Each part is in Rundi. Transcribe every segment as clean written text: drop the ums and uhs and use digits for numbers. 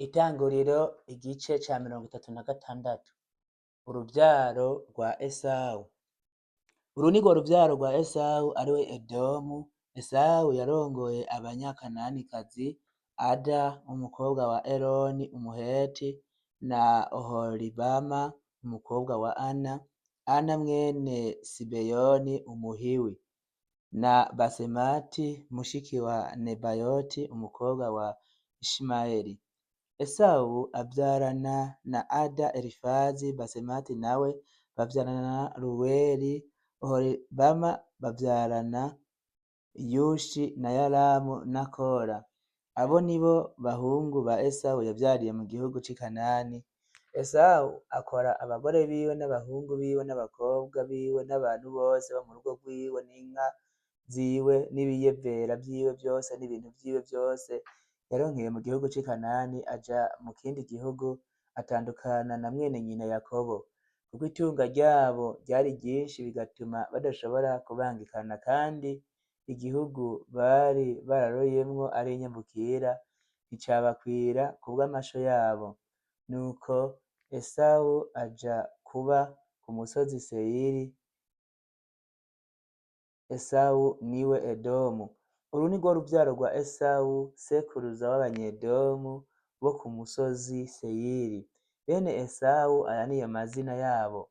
Itanguriro igice ca 36. Uruvyaro rwa Esawu. Uru nirwo ruvyaro rwa Esawu, ariwe Edomu. Esawu yarongoye Abanyakananikazi, Ada umukobwa wa Eloni Umuheti, na Oholibama umukobwa wa Ana, Ana mwene Sibeyoni Umuhiwi, na Basemati mushiki wa Nebayoti umukobwa wa Ishimayeli. Esawu avyarana na Ada Elifazi, Basemati nawe bavyarana na Ruweli, Oholibama bavyarana Yushi na Yalamu na Kora. Abo nibo bahungu ba Esawu yavyariye mu gihugu c'i Kanani. Esawu akora abagore biwe n'abahungu biwe n'abakobwa biwe n'abantu bose bo mu rugo rwiwe n'inka ziwe n'ibiyevera vyiwe vyose n'ibintu vyiwe vyose yaronkeye mu gihugu c'i Kanani, aja mu kindi gihugu, atandukana na mwene nyina Yakobo, kuko itunga ryabo ryari ryinshi bigatuma badashobora kubangikana, kandi igihugu bari bararoyemwo ari inyambukira nticabakwira kubw'amasho yabo. Nuko Esawu aja kuba ku musozi Seyiri. Esawu niwe Edomu. Uru nirwo ruvyaro rwa Esawu, sekuruza w'Abanyedomu bo ku musozi Seyiri. Bene Esawu, aya niyo mazina yabo: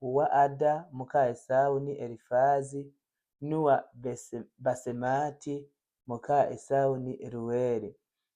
uwa Ada muka Esawu ni Elifazi, n'uwa Basemati muka Esawu ni Ruweli.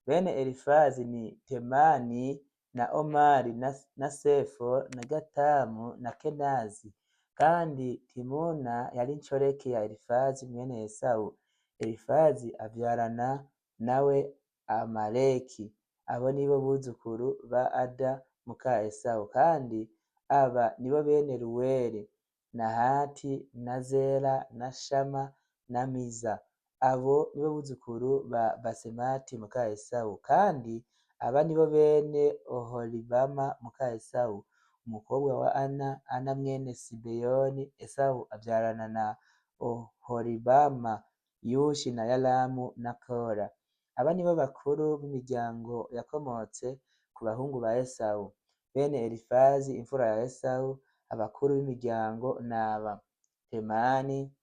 Bene Elifazi ni Temani na Omari na Sefo na Gatamu na Kenazi. Kandi Timuna yari inshoreke ya Elifazi mwene Esawu. Elifazi avyarana nawe Amaleki. Abo nibo buzukuru ba Ada muka Esawu. Kandi aba nibo bene Ruweli: Nahati na Zera na Shama na Miza. Abo nibo buzukuru ba Basemati muka Esawu. Kandi aba nibo bene Oholibama muka Esawu, umukobwa wa Ana, Ana mwene Sibeyoni. Esawu avyarana na Oholibama Yushi na Yalamu na Kora. Aba nibo bakuru b'imiryango yakomotse ku bahungu ba Esawu. Bene Elifazi imfura ya Esawu, abakuru b'imiryango naba: Temani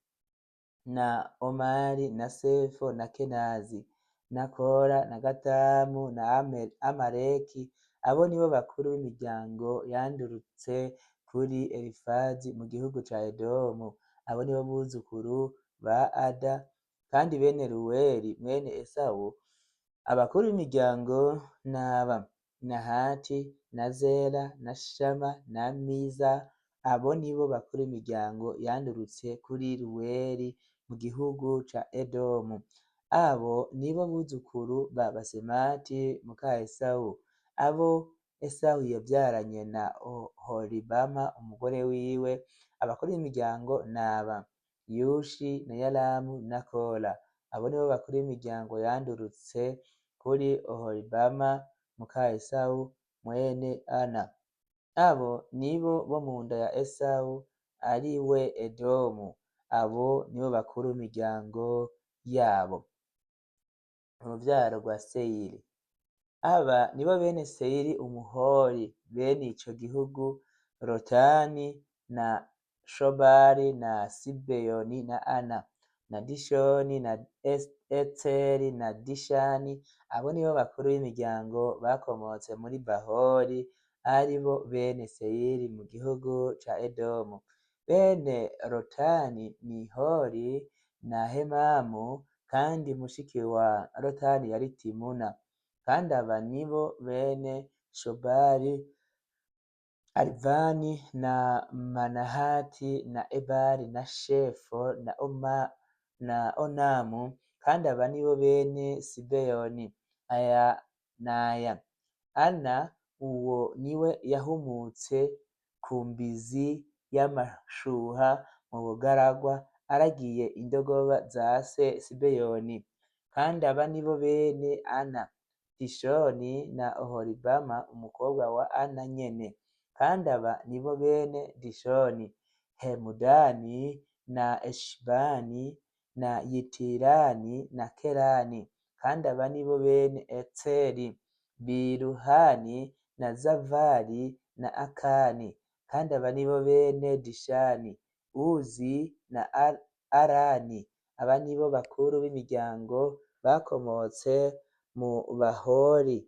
na Omari na Sefo na Kenazi na Kora na Gatamu na Amaleki. Abo nibo bakuru b'imiryango yandurutse kuri Elifazi mu gihugu ca Edomu. Abo nibo buzukuru ba Ada. Kandi bene Ruweli mwene Esawu, abakuru b'imiryango naba: Nahati na Zera na Shama na Miza. Abo nibo bakuru b'imiryango yandurutse kuri Ruweli mu gihugu ca Edomu. Abo nibo buzukuru ba Basemati muka Esawu, abo Esawu yavyaranye na Oholibama umugore wiwe. Abakuru b'imiryango naba: Yushi na Yalamu na Kora. Abo nibo bakuru b'imiryango yandurutse kuri Oholibama muka Esawu mwene Ana. Abo nibo bo mu nda ya Esawu, ari we Edomu. Abo nibo bakuru b'imiryango yabo. Uruvyaro rwa Seyiri. Aba nibo bene Seyiri Umuhori, bene ico gihugu: Lotani na Shobali na Sibeyoni na Ana na Dishoni na Etseri na Dishani. Abo nibo bakuru b'imiryango bakomotse muri Bahori, ari bo bene Seyiri mu gihugu ca Edomu. Bene Lotani ni Hori na Hemamu, kandi mushiki wa Lotani yari Timuna. Kandi aba nibo bene Shobali: Alivani na Manahati na Ebali na Shefo na Onamu. Kandi aba nibo bene Sibeyoni: aya naya: Ana, uwo niwe yahumutse ku mbizi y'amashuha mu bugaragwa, aragiye indogoba za se Sibeyoni. Kandi aba nibo bene Ana: Dishoni na Oholibama umukobwa wa Ana nyene. Kandi aba nibo bene Dishoni: Hemudani na Eshibani na Yitirani na Kerani. Kandi aba nibo bene Etseri: Biluhani na Zavari na Akani. Kandi aba ni bo bene Dishani: Uzi na Arani. Aba ni bo bakuru b'imiryango bakomotse mu Bahori: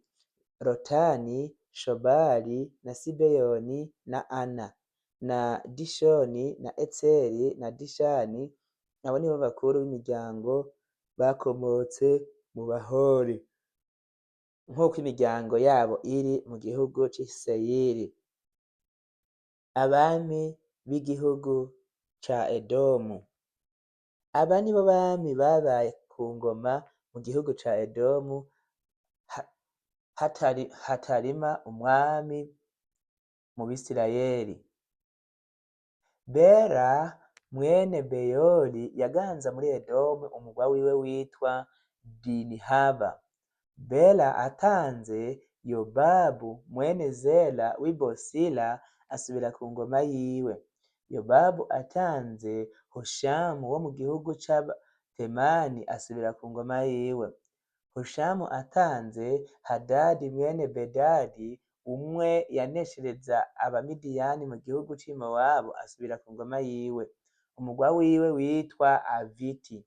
Lotani, Shobali na Sibeyoni na Ana na Dishoni na Etseri na Dishani. Abo ni bo bakuru b'imiryango bakomotse mu Bahori, nk'uko imiryango yabo iri mu gihugu c'i Seyiri. Abami b'igihugu ca Edomu. Aba ni bo bami babaye ku ngoma mu gihugu ca Edomu hatarima umwami mu Bisirayeli. Bela mwene Beyori yaganza muri Edomu, umugwa wiwe witwa Dinihaba. Bela atanze, Yobabu mwene Zera w'i Bosira asubira ku ngoma yiwe. Yobabu atanze, Hushamu wo mu gihugu c'Abatemani asubira ku ngoma yiwe. Hushamu atanze, Hadadi mwene Bedadi, umwe yaneshereza Abamidiyani mu gihugu c'i Mowabu, asubira ku ngoma yiwe. Umugwa wiwe witwa Aviti.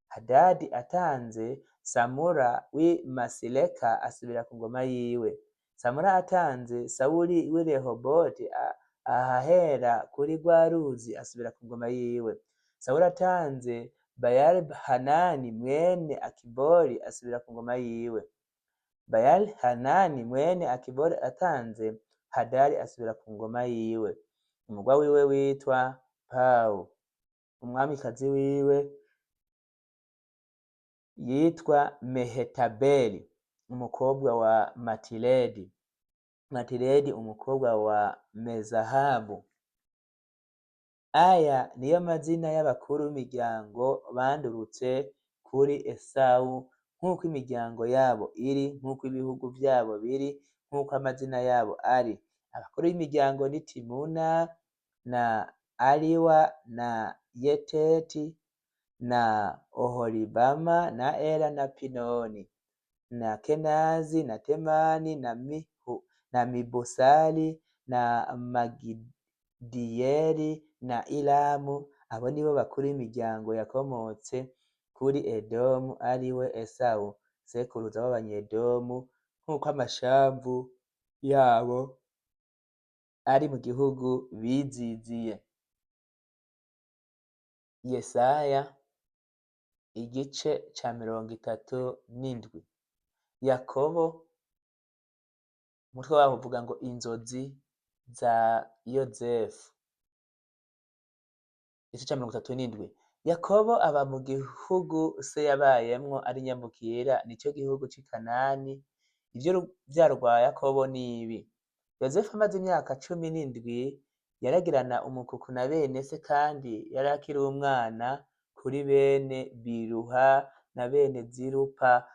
Hadadi atanze, Samura w'i Masireka asubira ku ngoma yiwe. Samura atanze, Sawuli w'i Rehoboti ahahera kuri rwa ruzi asubira ku ngoma yiwe. Sawuli atanze, Bayali-Hanani mwene Akibori asubira ku ngoma yiwe. Bayali-Hanani mwene Akibori atanze, Hadari asubira ku ngoma yiwe. Umugwa wiwe witwa Pawu. Umwamikazi wiwe yitwa Mehetabeli, umukobwa wa Matiredi. Matiredi umukobwa wa Mezahabu. Aya niyo mazina y'abakuru b'imiryango bandurutse kuri Esawu, nk'uko imiryango yabo iri, nk'uko ibihugu vyabo biri, nk'uko amazina yabo ari. Abakuru b'imiryango ni Timuna na Aliwa na Yeteti na Oholibama na Ela na Pinoni na Kenazi na Temani na Mibusari na Magidiyeli na Iramu. Abo nibo bakuru b'imiryango yakomotse kuri Edomu, ariwe Esawu, sekuruza w'Abanyedomu, nk'uko amashamvu yabo ari mu gihugu biziziye. Yesaya igice ca 37. Yakobo, umutwe waho uvuga ngo inzozi za Yozefu. Igice ca 37. Yakobo aba mu gihugu se yabayemwo ari nyamukira, nico gihugu c'i Kanani. Ivy'uruvyaro rwa Yakobo nibi: Yozefu amaze imyaka 17 yaragirana umukuku na bene se, kandi yari akiri umwana kuri bene Biluha na bene Zilupa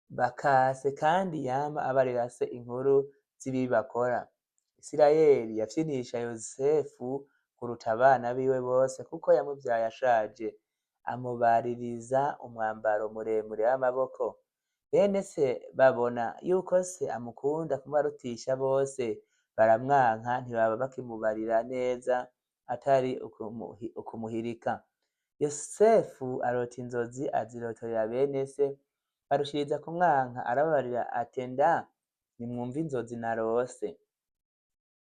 bakase, kandi yama abarira se inkuru z'ibibi bakora. Isirayeli yafyinisha Yosefu kuruta abana biwe bose, kuko yamuvyaye ashaje. Amubaririza umwambaro muremure w'amaboko. Bene se babona yuko se amukunda kumubarutisha bose, baramwanka, ntibaba bakimubarira neza, atari ukumuhirika. Yosefu arota inzozi, azirotorera bene se, barushiriza kumwanka. Arababarira ati: Enda nimwumve inzozi narose.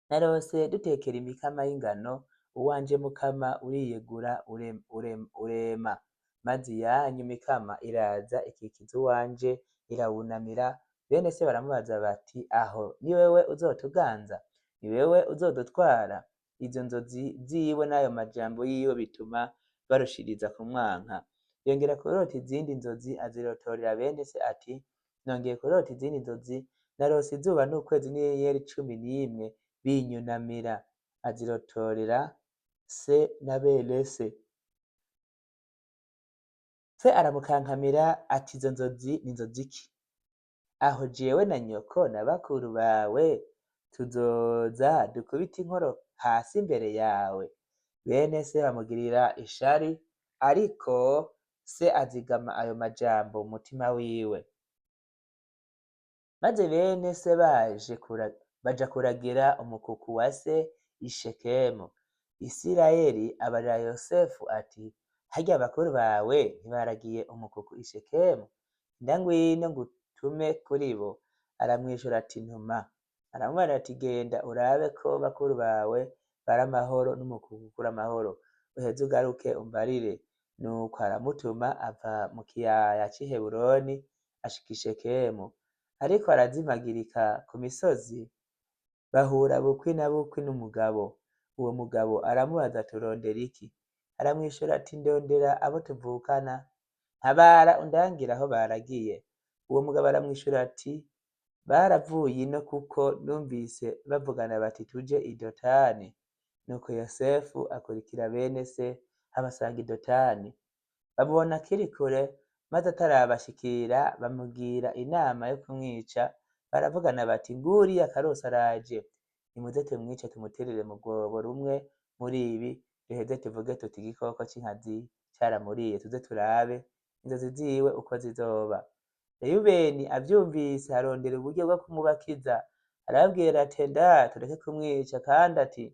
Narose dutekera imikama y'ingano, uwanje mukama uriyegura urema, maze iyanyu mikama iraza ikikiza uwanje irawunamira. Bene se baramubaza bati: Aho ni wewe uzotuganza? Ni wewe uzodutwara? Izo nzozi ziwe n'ayo majambo yiwe bituma barushiriza kumwanka. Yongera kurota izindi nzozi, azirotorera bene se ati: Nongeye kurota izindi nzozi, narose izuba n'ukwezi n'inyenyeri 11 binyunamira. Azirotorera se na bene se. Se aramukankamira ati: Izo nzozi ni nzozi ki? Aho jewe na nyoko na bakuru bawe tuzoza dukubite inkoro hasi imbere yawe? Bene se bamugirira ishari, ariko se azigama ayo majambo mu mutima wiwe. Maze bene se baje baja kuragira umukuku wa se i Shekemu. Isirayeli abarira Yosefu ati: Harya bakuru bawe ntibaragiye umukuku i Shekemu? Inda ngwino ngutume kuri bo. Aramwishura ati: Ntuma. Aramubwira ati: Genda urabe ko bakuru bawe bari amahoro n'umukuku uri amahoro, uheze ugaruke umbarire. Nuko aramutuma ava mu kiyaya c'i Heburoni ashika i Shekemu. Ariko arazimagirika ku misozi, bahura bukwi na bukwi n'umugabo. Uwo mugabo aramubaza ati: Urondera iki? Aramwishura ati: Ndondera abo tuvukana, ntabara undangire aho baragiye. Uwo mugabo aramwishura ati: Baravuye ino kuko numvise bavugana bati: Tuje i Dotani. Nuko Yosefu akurikira bene se abasanga i Dotani. Bamubona akiri kure, maze atarabashikira bamugira inama yo kumwica, baravugana bati: Nguriya karosi araje, nimuze tumwice tumuterere mu rwobo rumwe muri ibi, duheze tuvuge tuti: Igikoko c'inkazi caramuriye, tuze turabe inzozi ziwe uko zizoba. Reyubeni avyumvise arondera uburyo bwo kumubakiza, arababwira ati: Enda tureke kumwica, kandi ati: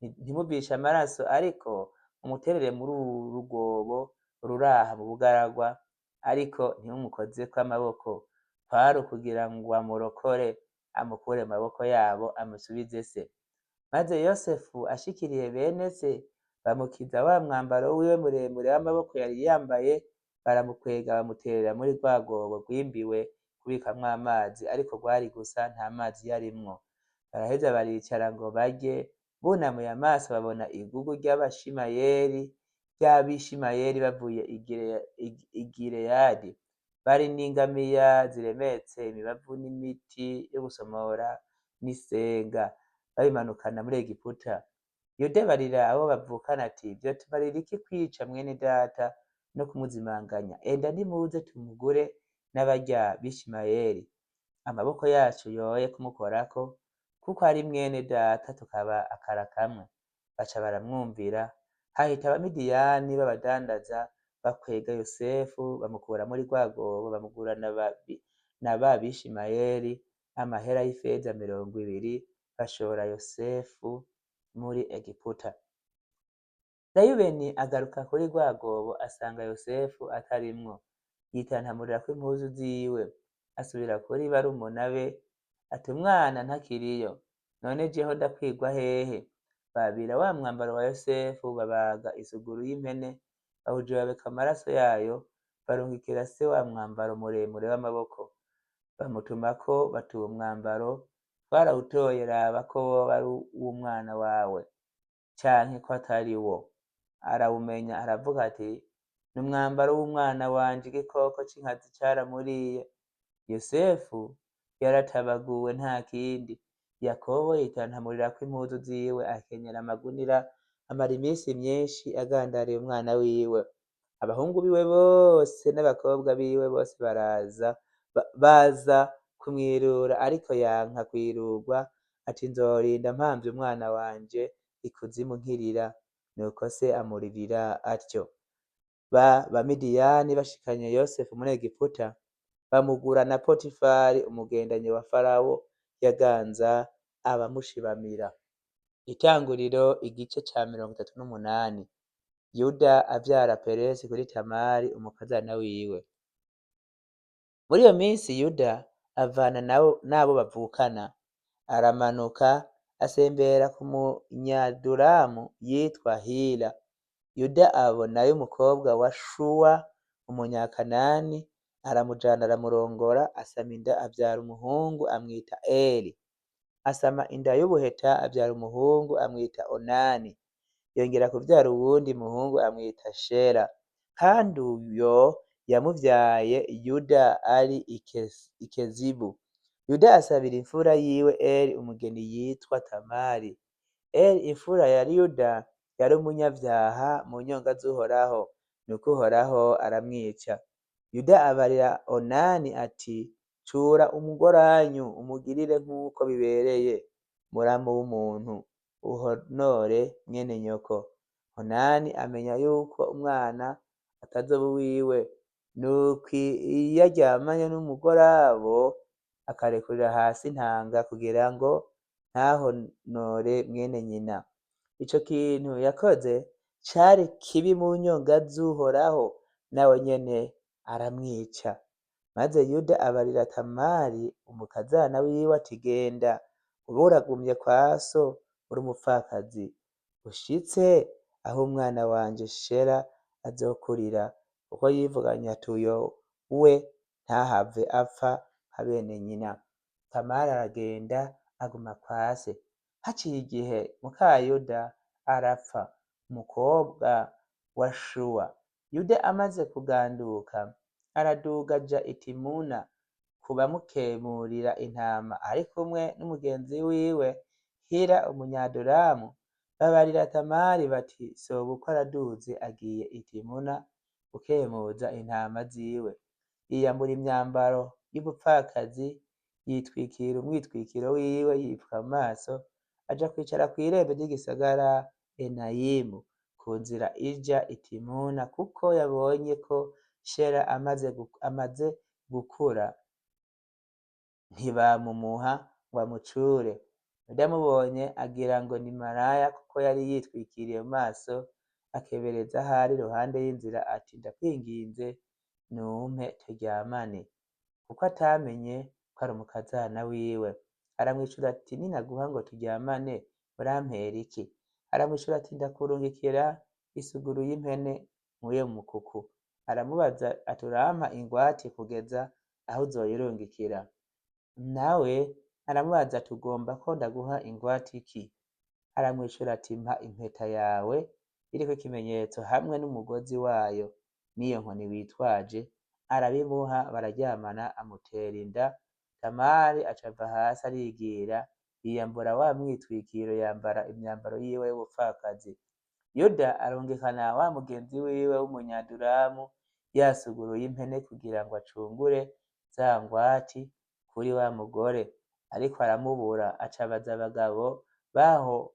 Ntimuvishe amaraso, ariko mumuterere muri uru rwobo ruri aha mu bugaragwa, ariko ntimumukozeko amaboko. Kwari ukugira ngo amurokore, amukure mu maboko yabo, amusubize se. Maze Yosefu ashikiriye bene se, bamukiza wa mwambaro wiwe muremure w'amaboko yari yambaye, baramukwega bamuterera muri rwa rwobo rwimbiwe kubikamwo amazi, ariko rwari gusa nta mazi yarimwo. Baraheza baricara ngo barye, bunamuye amaso babona igugu ry'Abashimayeli, ry'Abishimayeli bavuye i Gileyadi. Bari n'ingamiya ziremetse imibavu n'imiti yo gusomora n'isenga, babimanukana muri Egiputa. Yuda abarira abo bavukana ati: Vyotumarira iki kwica mwene data no kumuzimanganya? Enda nimuze tumugure n'abarya b'Ishimayeli, amaboko yacu yoye kumukorako, kuko ari mwene data tukaba akara kamwe. Baca baramwumvira. Hahita Abamidiyani b'abadandaza bakwega Yosefu bamukura muri rwa rwobo, bamugura na ba Bishimayeli amahera y'ifeza 20, bashora Yosefu muri Egiputa. Reyubeni agaruka kuri rwa rwobo asanga Yosefu atarimwo, yitantamurirako impuzu ziwe, asubira kuri barumuna be ati: Umwana ntakiriyo, none jeho ndakwirwa hehe? Babira wa mwambaro wa Yosefu, babaga isuguru y'impene, bawujabika amaraso yayo, barungikira se wa mwambaro muremure w'amaboko. Bamutumako bati: Uwo mwambaro twarawutoye, raba ko woba ari uw'umwana wawe, canke ko atari wo. Arawumenya aravuga ati: Ni umwambaro w'umwana wanje, igikoko c'inkazi caramuriye. Yosefu yaratabaguwe nta kindi. Yakobo yitantamurirako impuzu ziwe, akenyera amagunira, amara iminsi myinshi agandariye umwana wiwe. Abahungu biwe bose n'abakobwa biwe bose baraza baza kumwirura, ariko yanka kwirurwa, ati: Nzorinda mpamvye umwana wanje ikuzimu nkirira. Nuko se amuririra atyo. Ba Bamidiyani bashikanye Yosefu muri Egiputa, bamugura na Potifari umugendanyi wa Farawo yaganza abamushibamira. Itanguriro igice ca 38. Yuda avyara Peresi kuri Tamari umukazana wiwe. Muri iyo minsi Yuda avana n'abo bavukana, aramanuka asembera ku Munyadulamu yitwa Hira. Yuda abonayo umukobwa wa Shuwa Umunyakanani, aramujana aramurongora, asama inda avyara umuhungu amwita Eri. Asama inda y'ubuheta avyara umuhungu amwita Onani. Yongera kuvyara uwundi muhungu amwita Shera. Kandi uyo yamuvyaye Yuda ari i Kezibu. Yuda asabira imfura yiwe Eri umugeni yitwa Tamari. Eri imfura ya Yuda yari umunyavyaha mu nyonga z'Uhoraho, nuko Uhoraho aramwica. Yuda abarira Onani ati: Cura umugoranyu umugirire nk'uko bibereye muramu w'umuntu, uhonore mwene nyoko. Onani amenya yuko umwana atazoba uwiwe, nuko iyo aryamanye n'umugorabo Akarekurira hasi intanga kugira ngo ntahonore mwene nyina. Ico kintu yakoze cari kibi mu nyonga z'Uhoraho, nawe nyene aramwica. Maze Yuda abarira Tamari umukazana wiwe ati: Genda ube uragumye kwa so uri umupfakazi, ushitse aho umwana wanje Shela azokurira, kuko yivuganye ati: Uyo we ntahave apfa nka bene nyina. Tamari aragenda aguma kwa se. Haciye igihe muka Yuda arapfa, umukobwa wa Shuwa. Yuda amaze kuganduka araduga aja i Timuna kubamukemurira intama, ari kumwe n'umugenzi wiwe Hira Umunyadulamu. Babarira Tamari bati: Sobukwe araduze agiye i Timuna gukemuza intama ziwe. Yiyambura imyambaro y'ubupfakazi, yitwikira umwitwikiro wiwe, yipfuka mu maso, aja kwicara kw'irembo ry'igisagara Enayimu, ku nzira ija i Timuna, kuko yabonye ko Shela amaze gukura, ntibamumuha ngo amucure. Yuda amubonye agira ngo ni maraya, kuko yari yitwikiriye mu maso, akebereza aho ari iruhande y'inzira ati: Ndakwinginze numpe turyamane, kuko atamenye ko ari umukazana wiwe. Aramwishura ati: Ninaguha ngo turyamane urampera iki? Aramwishura ati: Ndakurungikira isuguru y'impene nkuye mu mukuku. Aramubaza ati: Urampa ingwate kugeza aho uzoyirungikira? Nawe aramubaza ati: Ugomba ko ndaguha ingwate iki? Aramwishura ati: Mpa impeta yawe iriko ikimenyetso hamwe n'umugozi wayo n'iyo nkoni witwaje. Arabimuha, bararyamana, amutera inda. Tamari aca ava hasi arigira, yiyambura wa mwitwikiro, yambara imyambaro yiwe y'ubupfakazi. Yuda arungikana wa mugenzi wiwe w'Umunyadulamu yasuguruye impene kugira ngo acungure za ngwati kuri wa mugore, ariko aramubura. Aca abaza abagabo b'aho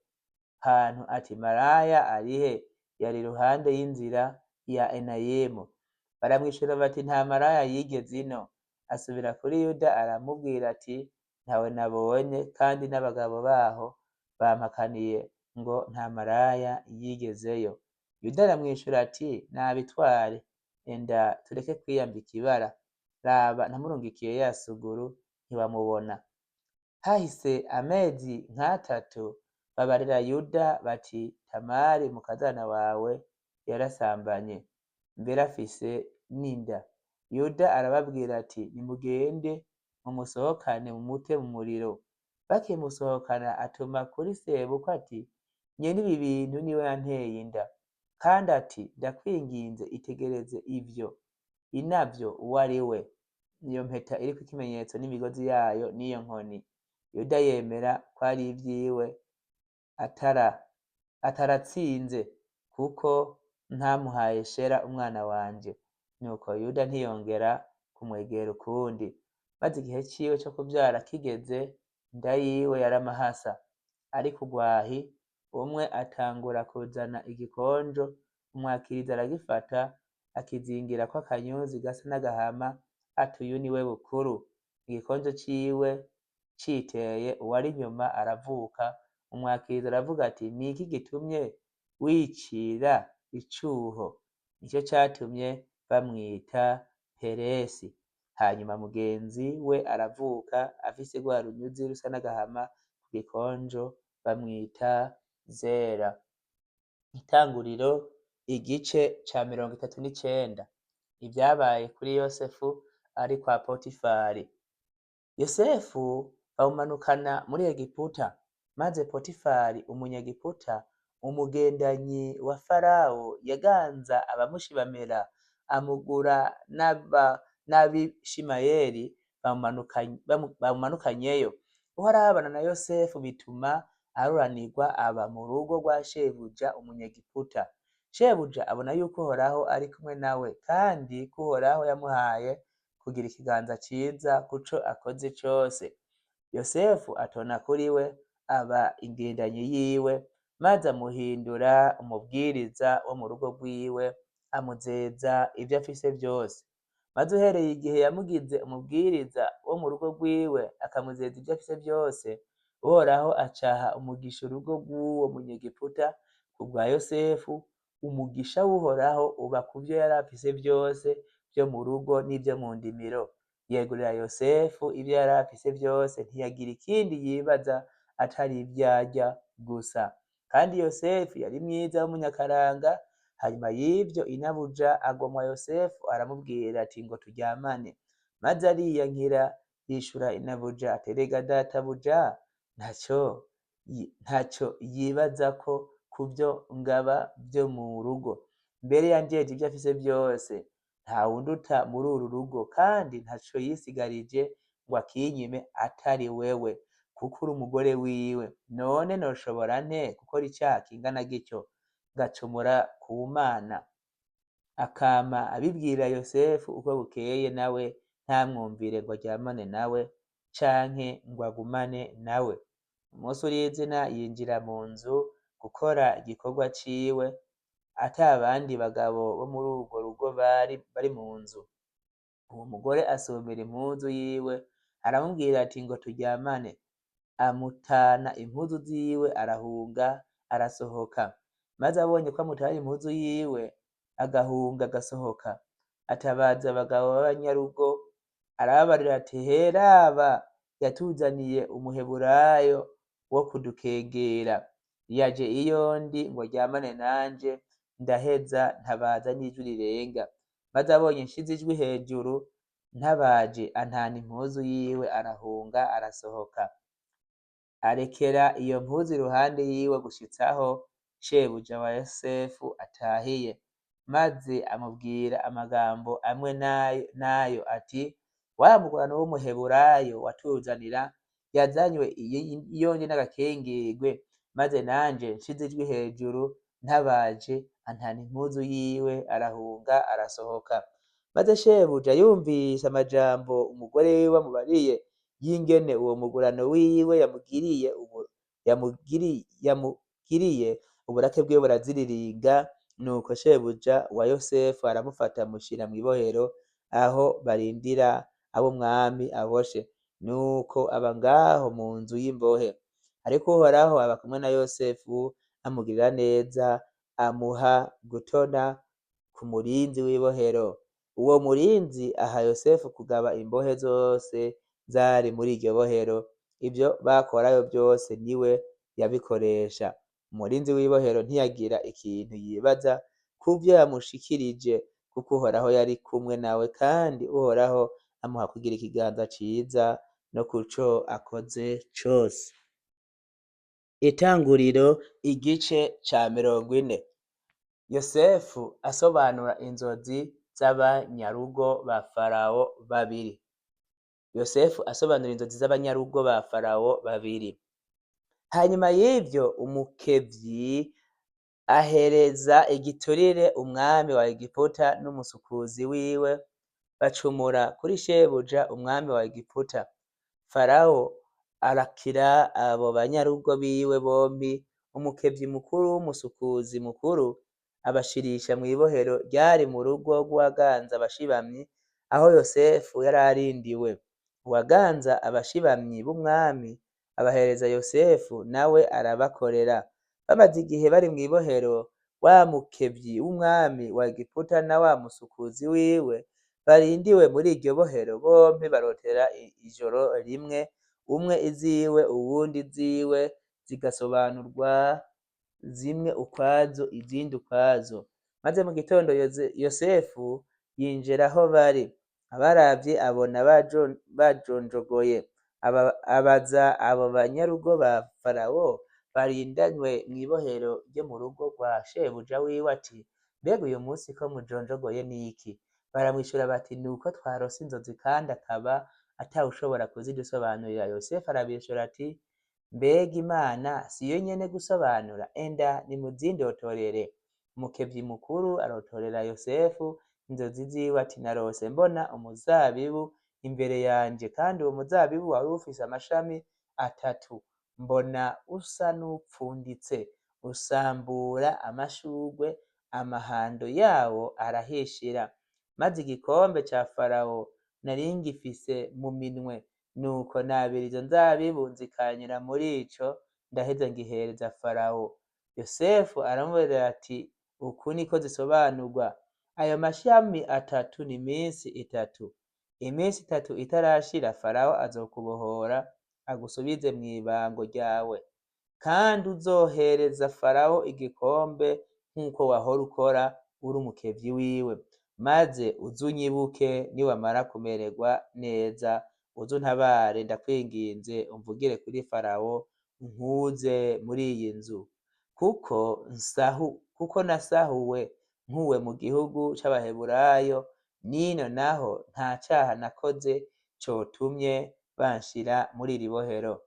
hantu ati: Maraya arihe? Yari iruhande y'inzira ya Enayimu. Baramwishura bati: Nta maraya yigeze ino. Asubira kuri Yuda aramubwira ati: Ntawe nabonye, kandi n'abagabo baho bampakaniye ngo nta maraya yigezeyo. Yuda aramwishura ati: Nabitware, enda tureke kwiyambika ibara. Raba, namurungikiye ya suguru, ntiwamubona. Hahise amezi nk'atatu, babarira Yuda bati: Tamari mukazana wawe yarasambanye, mbere afise n'inda. Yuda arababwira ati: Nimugende mumusohokane mumute mu muriro. Bakimusohokana atuma kuri sebukwe ati: Nyene ibi bintu niwe yanteye inda. Kandi ati: Ndakwinginze itegereze ivyo inavyo uwo ari we, iyo mpeta iriko ikimenyetso n'imigozi yayo n'iyo nkoni. Yuda yemera ko ari ivyiwe ataratsinze, kuko ntamuhaye Shela umwana wanje. Nuko Yuda ntiyongera kumwegera ukundi. Maze igihe ciwe co kuvyara kigeze, inda yiwe yaramahasa. Ariko ugwahi umwe atangura kuzana igikonjo, umwakirizi aragifata akizingirako akanyuzi gasa n'agahama, ati: Uyu niwe bukuru. Igikonjo ciwe citeye, uwari inyuma aravuka. Umwakirizi aravuga ati: Niki gitumye wicira icuho? Nico catumye bamwita Peresi. Hanyuma mugenzi we aravuka afise rwa runyuzi rusa n'agahama ku gikonjo, bamwita Zera. Itanguriro igice ca 39. Ivyabaye kuri Yosefu ari kwa Potifari. Yosefu bamumanukana muri Egiputa, maze Potifari Umunyegiputa, umugendanyi wa Farawo, yaganza abamushibamera, amugura n'Abishimayeli bamumanukanyeyo. Uhoraho abana na Yosefu, bituma aruranirwa, aba mu rugo rwa shebuja Umunyegiputa. Shebuja abona yuko Uhoraho ari kumwe nawe, kandi ko Uhoraho yamuhaye kugira ikiganza ciza kuco akoze cose. Yosefu atona kuri we, aba ingendanyi yiwe, maze amuhindura umubwiriza wo mu rugo rwiwe, amuzeza ivyo afise vyose. Maze uhereye igihe yamugize umubwiriza wo mu rugo rwiwe, akamuzeza ibyo afise byose, Uhoraho acaha umugisha urugo rw'uwo Munyegiputa kubwa Yosefu. Umugisha w'Uhoraho uba ku byo yari afise byose byo mu rugo n'ibyo mu ndimiro. Yegurira Yosefu ibyo yari afise byose, ntiyagira ikindi yibaza atari ibyo arya gusa. Kandi Yosefu yari mwiza w'umunyakaranga. Hanyuma y'ibyo inabuja agomwa Yosefu, aramubwira ati: "Ngo turyamane." Maze ariyankira, yishura inabuja ati: "Erega databuja ntacyo yibaza ko ku byo ngaba byo mu rugo, mbere yanjeje ibyo afise byose. Ntawunduta muri uru rugo, kandi ntaco yisigarije ngo akinyime atari wewe, kuko uri umugore wiwe. None noshobora nte gukora icaha kingana gityo, ngacumura ku Mana?" Akama abibwira Yosefu uko bukeye, nawe ntamwumvire ngo aryamane nawe canke ngo agumane nawe. Umunsi urizina yinjira mu nzu gukora igikorwa ciwe, ata bandi bagabo bo muri urwo rugo bari bari mu nzu. Uwo mugore asumira impuzu yiwe, aramubwira ati: "Ngo turyamane." Amutana impuzu ziwe, arahunga, arasohoka. Maze abonye ko amutaye impuzu yiwe, agahunga agasohoka, atabaza abagabo b'abanyarugo, arababarira ati: "Heraba, yatuzaniye Umuheburayo wo kudukengera. Yaje iyo ndi ngo aryamane nanje, ndaheza ntabaza n'ijwi rirenga. Maze abonye nshize ijwi hejuru ntabaje, antana impuzu yiwe, arahunga, arasohoka." Arekera iyo mpuzu iruhande yiwe gushitsaho shebuja wa Yosefu atahiye, maze amubwira amagambo amwe n'ayo ati: "Wa mugurano w'Umuheburayo watuzanira yazanywe iyo ndi n'agakengerwe, maze nanje nshize ijwi hejuru ntabaje, antana impuzu yiwe, arahunga, arasohoka." Maze shebuja yumvise amajambo umugore wiwe amubariye y'ingene uwo mugurano wiwe yamugiriye, uburake bwiwe buraziriringa. Nuko shebuja wa Yosefu aramufata, amushira mw'ibohero aho barindira abo umwami aboshe. Nuko aba ngaho mu nzu y'imbohe. Ariko Uhoraho aba kumwe na Yosefu, amugirira neza, amuha gutona ku murinzi w'ibohero. Uwo murinzi aha Yosefu kugaba imbohe zose zari muri iryo bohero. Ibyo bakorayo byose niwe yabikoresha. Umurinzi w'ibohero ntiyagira ikintu yibaza kuvyo yamushikirije, kuko Uhoraho yari kumwe nawe, kandi Uhoraho amuha kugira ikiganza ciza no kuco akoze cose. Itanguriro igice ca 40. Yosefu asobanura inzozi z'abanyarugo ba Farawo babiri. Yosefu asobanura inzozi z'abanyarugo ba Farawo babiri. Hanyuma y'ivyo umukevyi ahereza igiturire umwami wa Egiputa n'umusukuzi wiwe, bacumura kuri shebuja umwami wa Egiputa. Farawo arakira abo banyarugo biwe bompi, umukevyi mukuru w'umusukuzi mukuru, abashirisha mw'ibohero ryari mu rugo rw'uwaganza abashibamyi, aho Yosefu yari arindiwe. Uwaganza abashibamyi b'umwami abahereza Yosefu, nawe arabakorera. Bamaze igihe bari mw'ibohero, wa mukevyi w'umwami wa Egiputa na wa musukuzi wiwe barindiwe muri iryo bohero, bompi barotera ijoro rimwe, umwe iziwe uwundi iziwe, zigasobanurwa zimwe ukwazo izindi ukwazo. Maze mu gitondo Yosefu yinjira aho bari, abaravye abona bajonjogoye. Abaza abo banyarugo ba Farawo barindanywe mw'ibohero ryo mu rugo rwa shebuja wiwe ati: "Mbega uyu munsi ko mujonjogoye n'iki?" Baramwishura bati: "Nuko twarose inzozi, kandi akaba atawushobora kuzidusobanurira." Yosefu arabishura ati: "Mbega Imana siyo nyene gusobanura? Enda nimuzindotorere." Umukevyi mukuru arotorera Yosefu inzozi ziwe ati: "Narose mbona umuzabibu imbere yanje, kandi uwo muzabibu wari ufise amashami atatu. Mbona usa n'upfunditse, usambura amashurwe, amahando yawo arahishira. Maze igikombe ca Farawo nari ngifise mu minwe, nuko nabira izo nzabibu nzikanyira muri ico, ndaheza ngihereza Farawo. Yosefu aramubarira ati: Uku niko zisobanurwa, ayo mashami atatu ni iminsi itatu. Iminsi itatu itarashira, Farawo azokubohora agusubize mw'ibango ryawe, kandi uzohereza Farawo igikombe nk'uko wahora ukora uri umukevyi wiwe. Maze uze unyibuke niwamara kumererwa neza, uze untabare, ndakwinginze, umvugire kuri Farawo, unkuze muri iyi nzu, kuko nasahuwe nkuwe mu gihugu c'Abaheburayo, n'ino naho nta caha nakoze cotumye banshira muri iri bohero.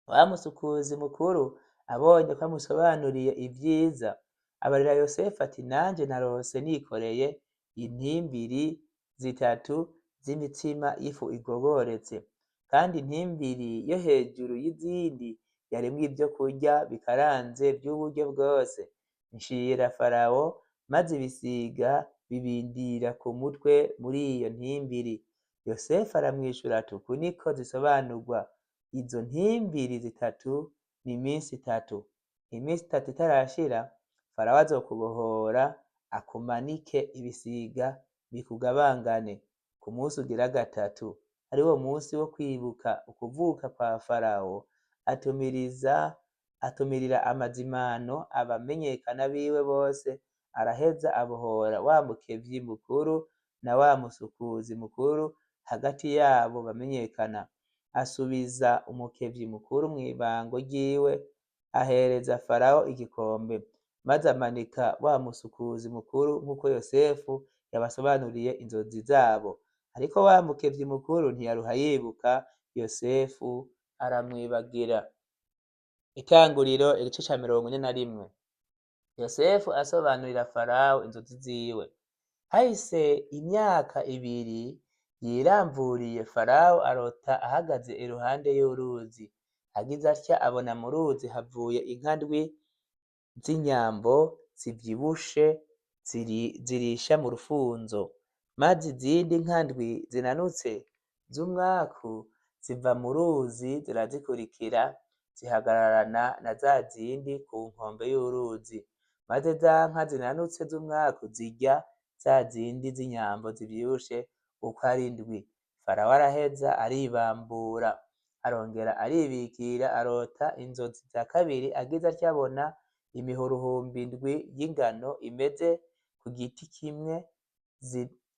Wa musukuzi mukuru abonye ko amusobanuriye ivyiza, abarira Yosefu ati: Nanje narose nikoreye intimbiri zitatu z'imitsima y'ifu igogoretse, kandi intimbiri yo hejuru y'izindi yarimwo ivyo kurya bikaranze vy'uburyo bwose. Nshira Farawo, maze ibisiga bibindira ku mutwe muri iyo ntimbiri. Yosefu aramwishura ati: Uku niko zisobanurwa, izo ntimbiri zitatu ni iminsi itatu. Iminsi itatu itarashira, Farawo azokubohora akumanike, ibisiga bikugabangane. Ku munsi ugira gatatu, ari wo munsi wo kwibuka ukuvuka kwa Farawo, atumirira amazimano abamenyekana biwe bose, araheza abohora wa mukevyi mukuru na wa musukuzi mukuru hagati yabo bamenyekana. Asubiza umukevyi mukuru mw'ibango ryiwe, ahereza Farawo igikombe, maze amanika wa musukuzi mukuru nk'uko Yosefu yabasobanuriye inzozi zabo. Ariko wa mukevyi mukuru ntiyaruha yibuka Yosefu, aramwibagira. Itanguriro igice ca 41. Yosefu asobanurira Farawo inzozi ziwe. Hahise imyaka 2 yiramvuriye, Farawo arota ahagaze iruhande y'uruzi. Agize atya abona mu ruzi havuye inka ndwi z'inyambo zivyibushe zirisha mu rufunzo, maze izindi nka ndwi zinanutse z'umwaku ziva mu ruzi zirazikurikira, zihagararana na za zindi ku nkombe y'uruzi. Maze za nka zinanutse z'umwaku zirya za zindi z'inyambo zivyibushe uko ari ndwi. Farawo araheza aribambura, arongera aribikira, arota inzozi za kabiri. Agize atya abona imihuruhumbi indwi y'ingano imeze ku giti kimwe,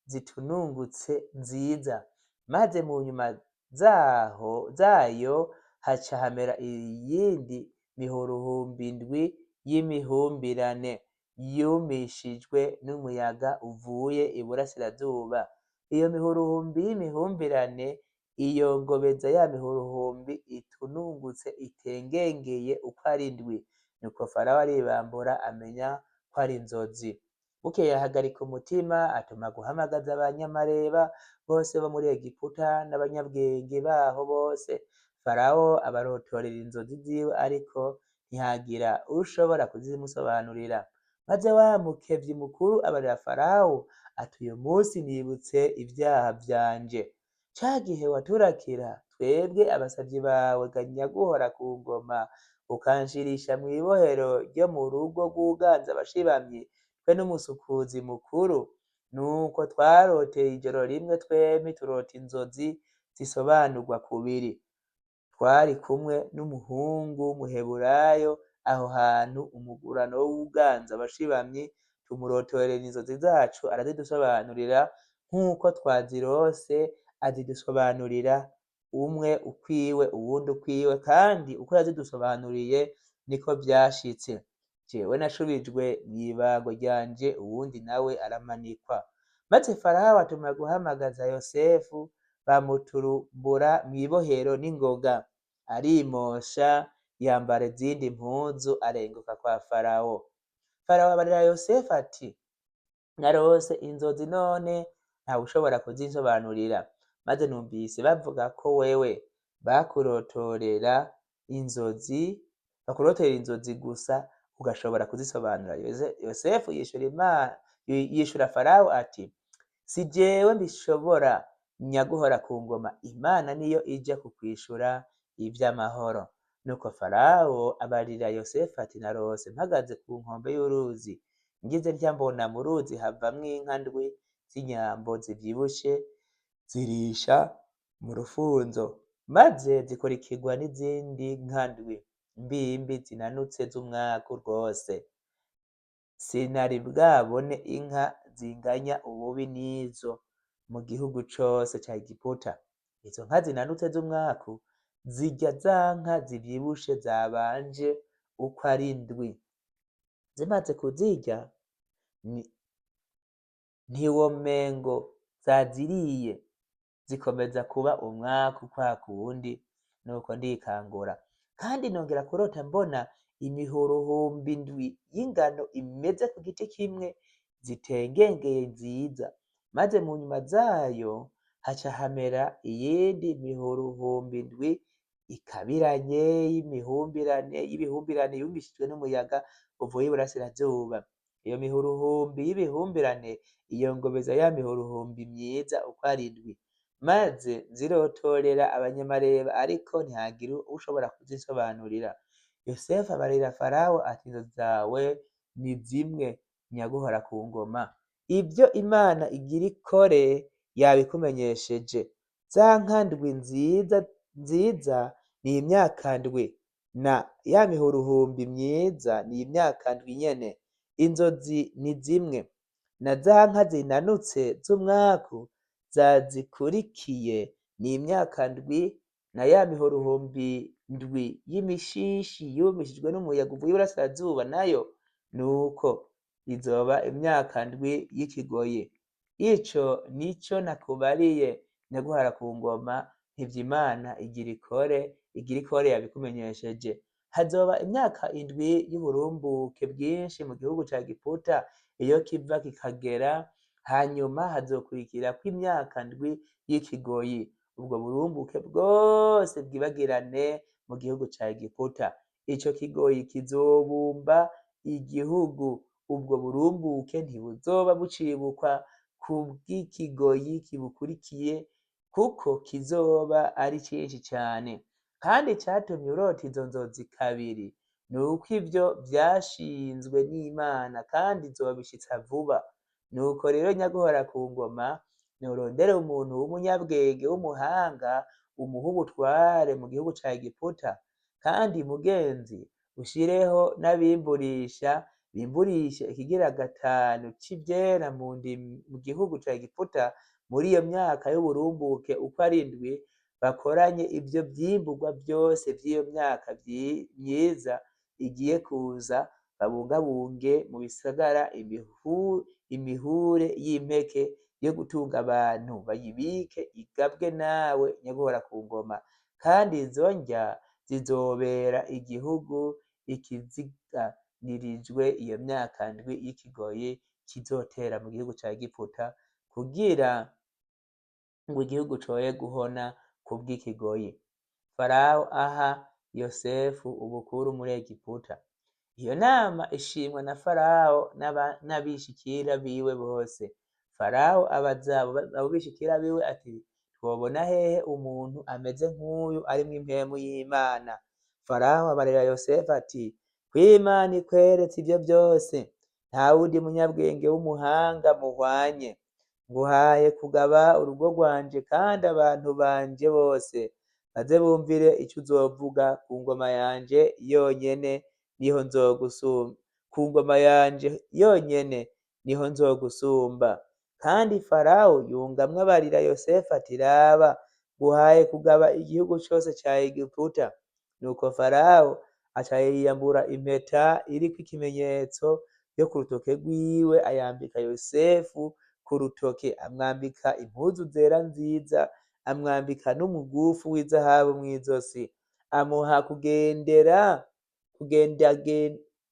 zitunungutse nziza, maze mu nyuma zaho zayo haca hamera iyindi mihuruhumbi indwi y'imihumbirane yumishijwe n'umuyaga uvuye iburasirazuba. Iyo mihuruhumbi y'imihumbirane iyongobeza ya mihuruhumbi itunungutse itengengeye uko ari ndwi. Nuko Farawo aribambura, amenya ko ari inzozi. Bukeye ahagarika umutima, atuma guhamagaza abanyamareba bose bo muri Egiputa n'abanyabwenge baho bose. Farawo abarotorera inzozi ziwe, ariko ntihagira ushobora kuzimusobanurira. Maze wa mukevyi mukuru abarira Farawo ati: Uyu munsi nibutse ivyaha vyanje. Ca gihe waturakira twebwe abasavyi bawe ganyaguhora ku ngoma, ukanshirisha mw'ibohero ryo mu rugo rw'uganza abashibamyi, twe n'umusukuzi mukuru. Nuko twaroteye ijoro rimwe twempi, turota inzozi zisobanurwa kubiri. Twari kumwe n'umuhungu w'Umuheburayo aho hantu umugurano w'uganza abashibamyi, tumurotorera inzozi zacu, arazidusobanurira nk'uko twazirose, azidusobanurira umwe ukwiwe uwundi ukwiwe, kandi uko yazidusobanuriye niko vyashitse. Jewe nashubijwe mw'ibango ryanje, uwundi nawe aramanikwa. Maze Farawo atuma guhamagaza Yosefu, bamuturumbura mw'ibohero n'ingoga. Arimosha, yambara izindi mpuzu, arenguka kwa Farawo. Farawo abarira Yosefu ati: Narose inzozi none ntawushobora kuzinsobanurira. Maze numvise bavuga ko wewe bakurotorera inzozi, bakurotera inzozi gusa ugashobora kuzisobanura. Yosefu yishura Farawo ati: Si jewe mbishobora, nyaguhora ku ngoma, Imana niyo ija kukwishura ivy'amahoro. Nuko Farawo abarira Yosefu ati: Narose mpagaze ku nkombe y'uruzi, ngize ntya mbona mu ruzi havamwo inka ndwi z'inyambo zivyibushe zirisha mu rufunzo, maze zikurikirwa n'izindi nka ndwi mbimbi zinanutse z'umwaku rwose. Sinari bwabone inka zinganya ububi n'izo mu gihugu cose ca Egiputa. Izo nka zinanutse z'umwaku zirya za nka zivyibushe zabanje uko ari ndwi. Zimaze kuzirya ntiwomengo zaziriye, zikomeza kuba umwaku kwa kundi. Nuko ndikangura. Kandi nongera kurota mbona imihuruhumbi indwi y'ingano imeze ku giti kimwe, zitengengeye nziza, maze mu nyuma zayo haca hamera iyindi mihuruhumbi indwi ikabiranye y'imihumbirane y'ibihumbirane yumishijwe n'umuyaga uvuye iburasirazuba. Iyo mihuruhumbi y'ibihumbirane iyongobeza ya mihuruhumbi myiza uko ari indwi, maze nzirotorera abanyamareba, ariko ntihagira ushobora kuzisobanurira. Yosefu abarira Farawo ati: Inzozi zawe ni zimwe, nyaguhora ku ngoma. Ibyo Imana igira ikore yabikumenyesheje. Za nka ndwi nziza nziza ni imyaka ndwi, na ya mihuruhumbi myiza ni imyaka ndwi nyene. Inzozi ni zimwe, na za nka zinanutse z'umwaku zazikurikiye ni imyaka ndwi, na ya mihuruhumbi ndwi y'imishishi yumishijwe n'umuyaga uvuye iburasirazuba nayo nuko izoba imyaka ndwi y'ikigoyi. Ico nico nakubariye, nyaguhara ku ngoma, ntivyo Imana igira ikore, igira ikore yabikumenyesheje. Hazoba imyaka indwi y'uburumbuke bwinshi mu gihugu ca Egiputa, iyo kiva kikagera, hanyuma hazokurikirako imyaka ndwi y'ikigoyi. Ubwo burumbuke bwose bwibagirane mu gihugu ca Egiputa. Ico kigoyi kizobumba igihugu, ubwo burumbuke ntibuzoba bucibukwa kubw'ikigoyi kibukurikiye, kuko kizoba ari cinshi cane. Kandi icatumye urota izo nzozi kabiri ni uko ivyo vyashinzwe n'Imana, kandi izobishitsa vuba. Nuko rero nyaguhora ku ngoma, nurondere umuntu w'umunyabwenge w'umuhanga, umuhe ubutware mu gihugu ca Egiputa. Kandi mugenzi, ushireho n'abimburisha, bimburishe ikigira gatanu c'ivyera mu gihugu ca Egiputa muri iyo myaka y'uburumbuke uko ari indwi, bakoranye ivyo vyimburwa vyose vy'iyo myaka myiza igiye kuza, babungabunge mu bisagara imihure y'impeke yo gutunga abantu, bayibike igabwe nawe nyaguhora ku ngoma. Kandi izo ndya zizobera igihugu ikiziganirijwe iyo myaka ndwi y'ikigoyi kizotera mu gihugu ca Egiputa, kugira ngo igihugu coye guhona kubw'ikigoyi. Farawo aha Yosefu ubukuru muri Egiputa. Iyo nama ishimwa na Farawo n'abishikira biwe bose. Farawo abaza abo bishikira biwe ati: Twobona hehe umuntu ameze nk'uyu arimwo impwemu y'Imana? Farawo abarira Yosefu ati: Kw'Imana ikweretse ivyo vyose, nta wundi munyabwenge w'umuhanga muhwanye. Nguhaye kugaba urugo rwanje, kandi abantu banje bose baze bumvire ico uzovuga. Ku ngoma yanje yonyene niho nzogusumba, ku ngoma yanje yonyene niho nzogusumba. Kandi Farawo yungamwo abarira Yosefu ati: Raba, nguhaye kugaba igihugu cose ca Egiputa. Nuko Farawo aca yiyambura impeta iriko ikimenyetso yo ku rutoke rwiwe, ayambika Yosefu ku rutoke, amwambika impuzu zera nziza, amwambika n'umugufu w'izahabu mw'izosi, amuha kugendera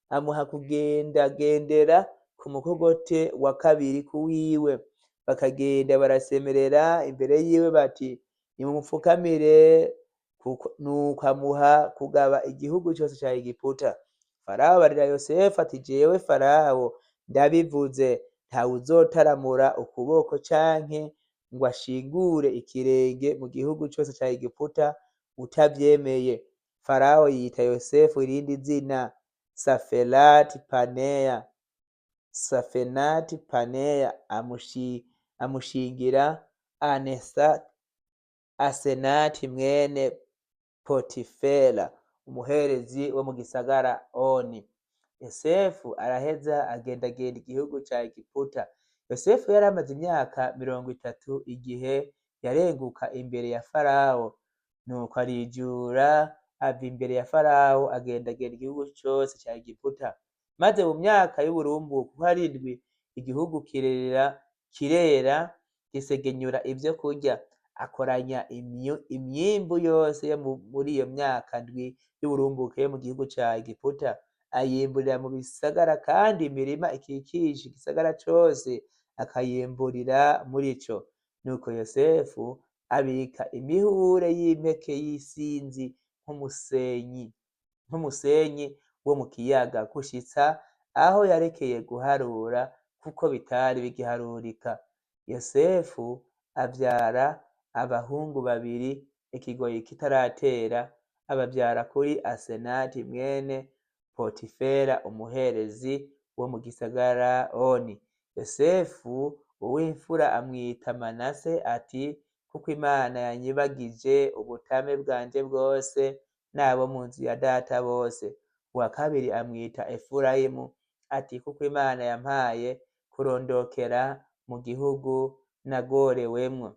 amuha kugendagendera ku mukogote wa kabiri kuwiwe, bakagenda barasemerera imbere yiwe bati: Nimumupfukamire. Nuko amuha kugaba igihugu cose ca Egiputa. Farawo abarira Yosefu ati: Jewe Farawo ndabivuze. Ntawuzotaramura ukuboko canke ngo ashingure ikirenge mu gihugu cose ca Egiputa utavyemeye. Farawo yita Yosefu irindi zina Safelati Paneya, Safenati Paneya, amushingira Asenati mwene Potifera, umuherezi wo mu gisagara Oni. Yosefu araheza agendagenda igihugu ca Egiputa. Yosefu yari amaze imyaka 30 igihe yarenguka imbere ya Farawo. Nuko arijura ava imbere ya Farawo agendagenda igihugu cose ca Egiputa. Maze mu myaka y'uburumbuke uko ari indwi, igihugu kirera gisegenyura ivyo kurya. Akoranya imyimbu yose yo muri iyo myaka ndwi y'uburumbuke yo mu gihugu ca Egiputa, ayimburira mu bisagara, kandi imirima ikikije igisagara cose akayimburira muri co. Nuko Yosefu abika imihure y'impeke y'isinzi nk'umusenyi wo mu kiyaga, gushitsa aho yarekeye guharura, kuko bitari bigiharurika. Yosefu avyara abahungu babiri ikigoyi kitaratera, abavyara kuri Asenati mwene Potifera, umuherezi wo mu gisagara Oni. Yosefu uw'imfura amwita Manase, ati: kuko Imana yanyibagije ubutame bwanje bwose n'abo mu nzu ya data bose. Uwa kabiri amwita Efurayimu, ati: kuko Imana yampaye kurondokera mu gihugu nagorewemwo.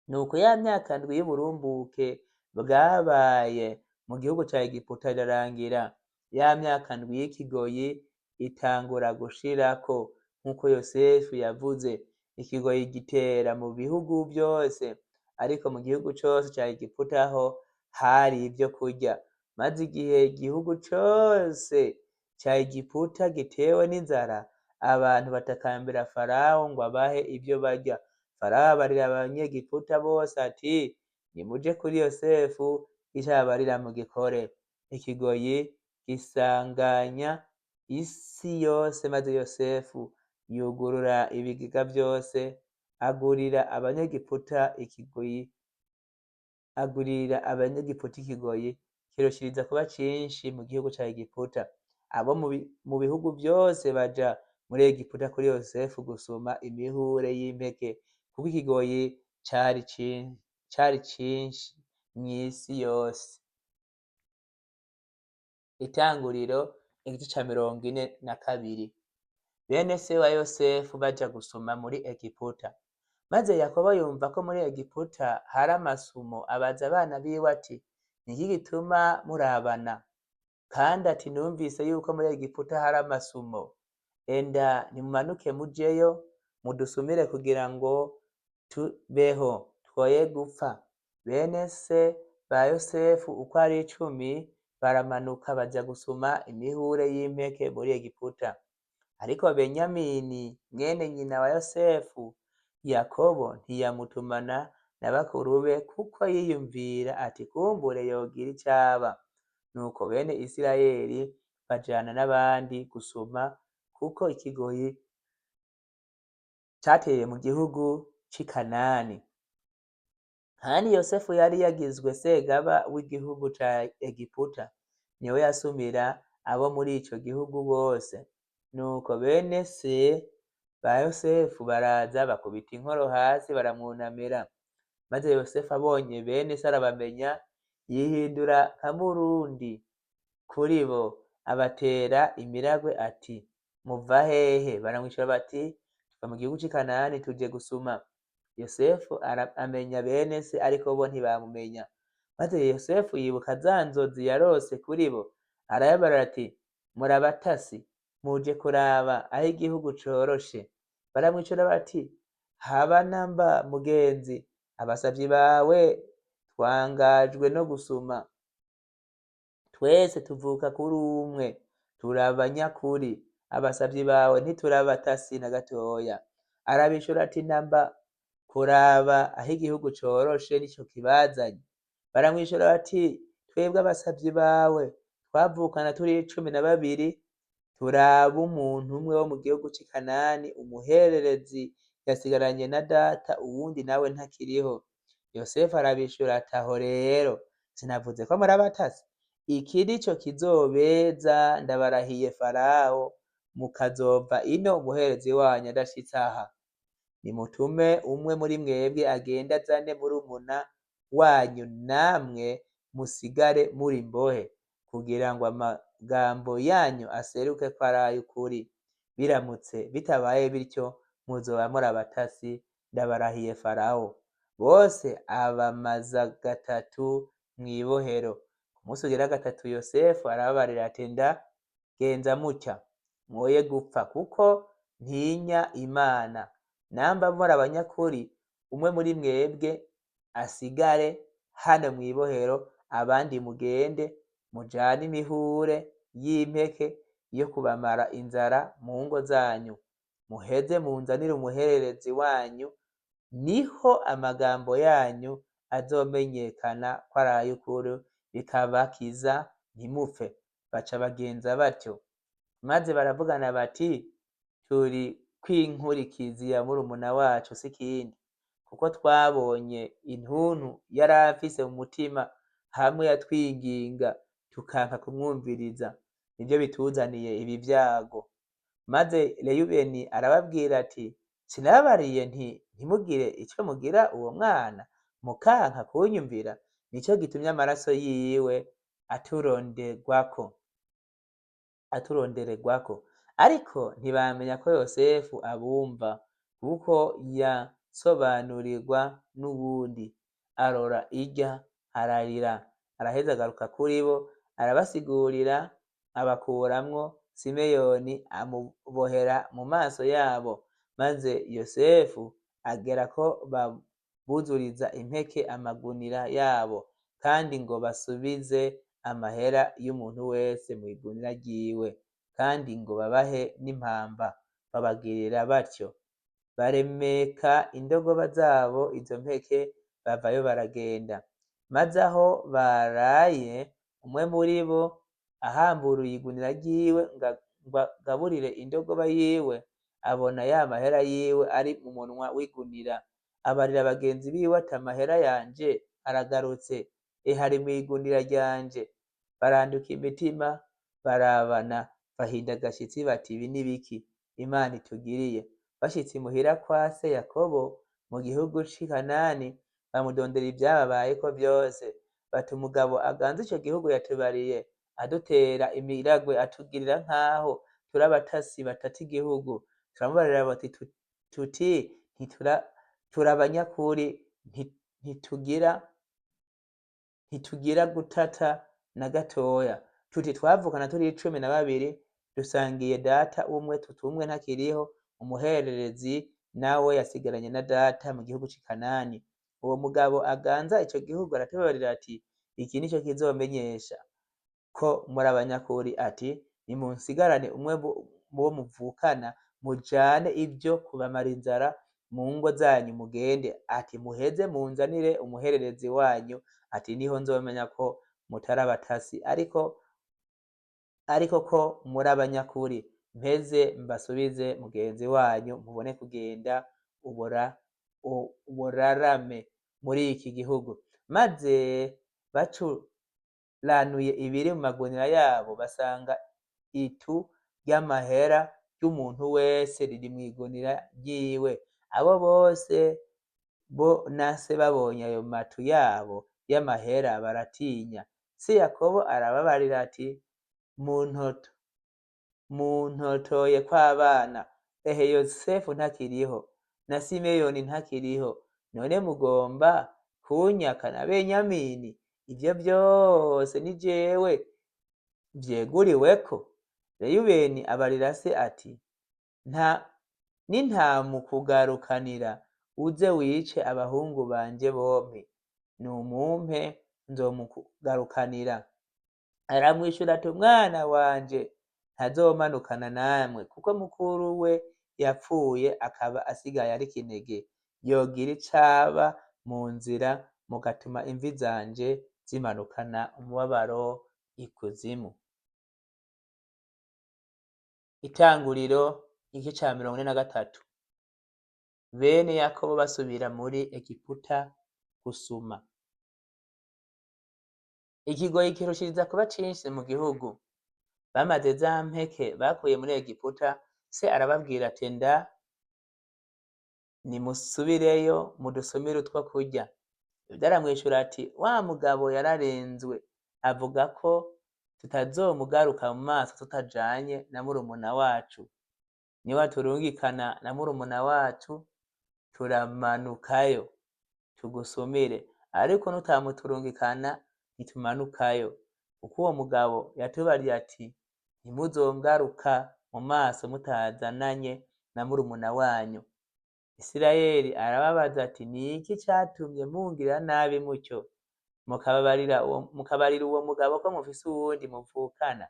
Nuko ya myaka ndwi y'uburumbuke bwabaye mu gihugu ca Egiputa irarangira, ya myaka ndwi y'ikigoyi itangura gushirako, nk'uko Yosefu yavuze. Ikigoyi gitera mu bihugu vyose, ariko mu gihugu cose ca Egiputa ho hari ivyo kurya. Maze igihe igihugu cose ca Egiputa gitewe n'inzara, abantu batakambira Farawo ngo abahe ivyo barya. Farawo abarira abanyegiputa bose ati: nimuje kuri Yosefu, ico ababarira mugikore. Ikigoyi gisanganya isi yose, maze Yosefu yugurura ibigega vyose, agurira abanyegiputa ikigoyi, agurira abanyegiputa ikigoyi kirushiriza kuba cinshi mu gihugu ca Egiputa. Abo mu bihugu vyose baja muri Egiputa kuri Yosefu gusuma imihure y'impeke, kuko ikigoyi cari cinshi mw'isi yose. Itanguriro igice ca 42. Bene se wa Yosefu baja gusuma muri Egiputa. Maze Yakobo yumva ko muri Egiputa hari amasumo, abaza abana biwe ati: niki gituma murabana? Kandi ati: numvise yuko muri Egiputa hari amasumo. Enda nimumanuke mujeyo, mudusumire kugira ngo tubeho, twoye gupfa. Bene se ba Yosefu uko ari 10 baramanuka baja gusuma imihure y'impeke muri Egiputa. Ariko Benyamini mwene nyina wa Yosefu, Yakobo ntiyamutumana na bakuru be, kuko yiyumvira ati: kumbure yogira icaba. Nuko bene Isirayeli bajana n'abandi gusuma, kuko ikigoyi cateye mu gihugu c'i Kanani. Kandi Yosefu yari yagizwe segaba w'igihugu ca Egiputa, niwe yasumira abo muri ico gihugu bose. Nuko bene se ba Yosefu baraza bakubita inkoro hasi baramwunamira. Maze Yosefu abonye bene se arabamenya, yihindura nka murundi kuri bo, abatera imiragwe ati: muva hehe? Baramwishura bati: tuva mu gihugu c'i Kanani tuje gusuma. Yosefu amenya bene se, ariko bo ntibamumenya. Maze Yosefu yibuka za nzozi yarose kuri bo, arayabarira ati: murabatasi, muje kuraba aho igihugu coroshe. Baramwishura bati: haba namba mugenzi, abasavyi bawe twangajwe no gusuma. Twese tuvuka kuri umwe, turi abanyakuri, abasavyi bawe ntiturabatasi na gatoya. Arabishura ati: namba kuraba aho igihugu coroshe nico kibazanye. Baramwishura bati: twebwe abasavyi bawe twavukana turi 12, Turabe umuntu umwe wo mu gihugu c'i Kanani, umuhererezi yasigaranye na data, uwundi nawe ntakiriho. Yosefu arabishura ati: Aho rero sinavuze ko muri abatasi? Iki nico kizobeza, ndabarahiye Farawo, mukazova ino umuherezi wanyu adashitse aha. Nimutume umwe muri mwebwe agende azane murumuna wanyu, namwe musigare muri imbohe, kugira ngo amagambo yanyu aseruke ko ari ay'ukuri. Biramutse bitabaye bityo, muzoba muri abatasi, ndabarahiye Farawo. Bose abamaza gatatu mw'ibohero. Ku munsi ugira gatatu Yosefu arababarira ati: Ndagenza mutya, mwoye gupfa, kuko ntinya Imana. Namba muri abanyakuri, umwe muri mwebwe asigare hano mw'ibohero, abandi mugende mujane imihure y'impeke yo kubamara inzara mu ngo zanyu, muheze munzanire umuhererezi wanyu, niho amagambo yanyu azomenyekana ko ari ay'ukuri, bikabakiza ntimupfe. Baca bagenza batyo. Maze baravugana bati: Turi kw'inkurikizi ya murumuna wacu, si ikindi, kuko twabonye intuntu yari afise mu mutima hamwe yatwinginga tukanka kumwumviriza, nivyo bituzaniye ibi vyago. Maze Reyubeni arababwira ati: Sinababariye nti ntimugire ico mugira uwo mwana, mukanka kunyumvira? Nico gitumye amaraso yiwe aturondererwako. Ariko ntibamenya ko Yosefu abumva, kuko yasobanurirwa n'uwundi. Arora irya ararira, araheza agaruka kuri bo, arabasigurira, abakuramwo Simeyoni, amubohera mu maso yabo. Maze Yosefu agera ko babuzuriza impeke amagunira yabo, kandi ngo basubize amahera y'umuntu wese mw'igunira ryiwe, kandi ngo babahe n'impamba. Babagirira batyo, baremeka indogoba zabo izo mpeke, bavayo baragenda. Maze aho baraye, umwe muri bo ahamburuye igunira ryiwe ngo agaburire indogoba yiwe, abona ya mahera yiwe ari mu munwa w'igunira. Abarira bagenzi biwe ati: Amahera yanje aragarutse, ehe ari mw'igunira ryanje. Baranduka imitima, barabana, bahinda agashitsi bati: Ibi ni biki Imana itugiriye? Bashitse imuhira kwa se Yakobo mu gihugu c'i Kanani, bamudondera ivyababayeko vyose. Bati: Umugabo aganza ico gihugu yatubariye, adutera imiragwe, atugirira nk'aho turi abatasi batata igihugu. Turamubarira bati tuti turi abanyakuri, ntitugira gutata na gatoya. Tuti twavukana turi 12, dusangiye data umwe, tuti umwe ntakiriho, umuhererezi nawe yasigaranye na data mu gihugu c'i Kanani. Uwo mugabo aganza ico gihugu aratubarira ati: Iki nico kizomenyesha ko muri abanyakuri, ati: Nimunsigarane umwe mubo muvukana, mujane ivyo kubamara inzara mu ngo zanyu, mugende. Ati: Muheze munzanire umuhererezi wanyu, ati niho nzomenya ko mutari abatasi, ariko ko muri abanyakuri, mpeze mbasubize mugenzi wanyu, mubone kugenda uburarame muri iki gihugu. Maze bacuranuye ibiri mu magunira yabo, basanga itu ry'amahera ry'umuntu wese riri mw'igunira ryiwe. Abo bose bo na se babonye ayo matu yabo y'amahera baratinya. Se Yakobo arababarira ati: Muntotoye kw'abana, ehe Yosefu ntakiriho na Simeyoni ntakiriho, none mugomba kunyaka na Benyamini? Ivyo vyose ni jewe vyeguriweko. Reyubeni abarira se ati: Nta nintamukugarukanira, uze wice abahungu banje bompi, numumpe nzomukugarukanira. Aramwishura ati: Umwana wanje ntazomanukana namwe, kuko mukuru we yapfuye akaba asigaye ari kinege, yogira icaba mu nzira, mugatuma imvi zanje zimanukana umubabaro ikuzimu. Itanguriro igice ca 43. Bene Yakobo basubira muri Egiputa gusuma. Ikigoyi kirushiriza kuba cinshi mu gihugu. Bamaze za mpeke bakuye muri Egiputa, se arababwira ati: Enda nimusubireyo mudusumire utwo kurya. Yuda aramwishura ati: Wa mugabo yararenzwe, avuga ko tutazomugaruka mu maso tutajanye na murumuna wacu. Niwaturungikana na murumuna wacu, turamanukayo tugusumire, ariko nutamuturungikana ntitumanukayo, kuko uwo mugabo yatubariye ati: Ntimuzongaruka mu maso mutazananye na murumuna wanyu. Isirayeli arababaza ati: Ni iki catumye mungirira nabi mutyo, mukabarira uwo mugabo ko mufise uwundi muvukana?